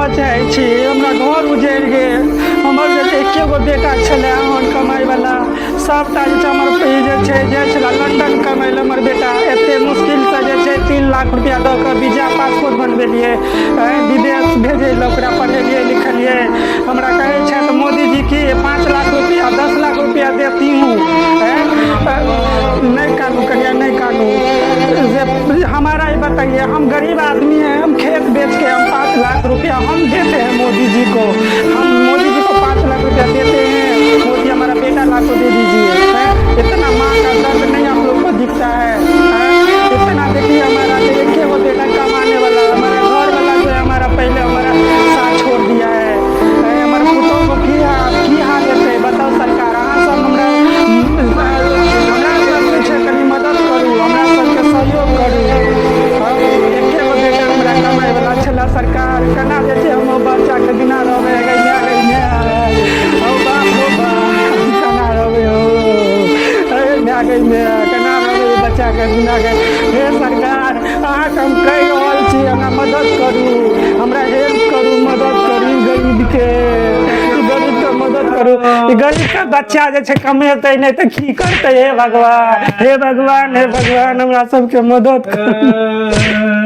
कहऽ चाहै छी, हमरा घर उजड़ि गेल। हमर जे छै एके गो बेटा छलै हन कमाइवला, सभटा जे छै हमर ई जे छै जाइ छलै लंडन कमाइ लए हमर बेटा। एते मुश्किलसँ जे छै 3 लाख रुपैआ दऽ कऽ वीजा पासपोर्ट बनबेलियै, विदेश भेजै लए ओकरा पढ़ेलियै लिखेलियै। हमरा कहै छथि मोदीजी कि 5 लाख रुपैआ, 10 लाख रुपैआ देती हूँ। नहीं कानू कनिया, नहीं कानू। जे हमारा ही बताइए, हम गरीब आदमी हैं, हम खेत बेच के हम 5 लाख रुपया हम देते हैं मोदी जी को। हम मोदी जी को 5 लाख रुपया देते हैं। मोदी, हमारा बेटा ला को दे दीजिए, हैं? इतना माँ का दर्द नहीं आप लोग को दिखता है, हैं? इतना देखिए, हमारा तो एक ही वो बेटा कमाने वाला, हमारा घर वाला जो है हमारा पहले हमारा साथ छोड़ दिया है, हैं? हमारे पुतोह को की हाल, की हाल हेतै, बताउ सरकार। अहाँ सब हमरा हमरा सब जे छै कनि मदद करू, हमरा सबके सहयोग करू। हम एके गो बेटा हमरा कमाइ वाला छलै। सरकार, केना जे छै हम बच्चाके बिना रहबै? गै माय, गै माय, हौ बाप हौ बाप, केना रहबै हौ? अरे माय, गै माय, केना रहबै बच्चाके बिना गे? हे सरकार, अहाँके हम कहि रहल छी, हमरा मदद करू, हमरा हेल्प करू, मदद करू ई गरीबके, ई गरीबके मदद करू। ई गरीबके बच्चा जे छै कमेतै नहि तऽ की करतै? हे भगवान, हे भगवान, हे भगवान, हमरा सबके मदद करू।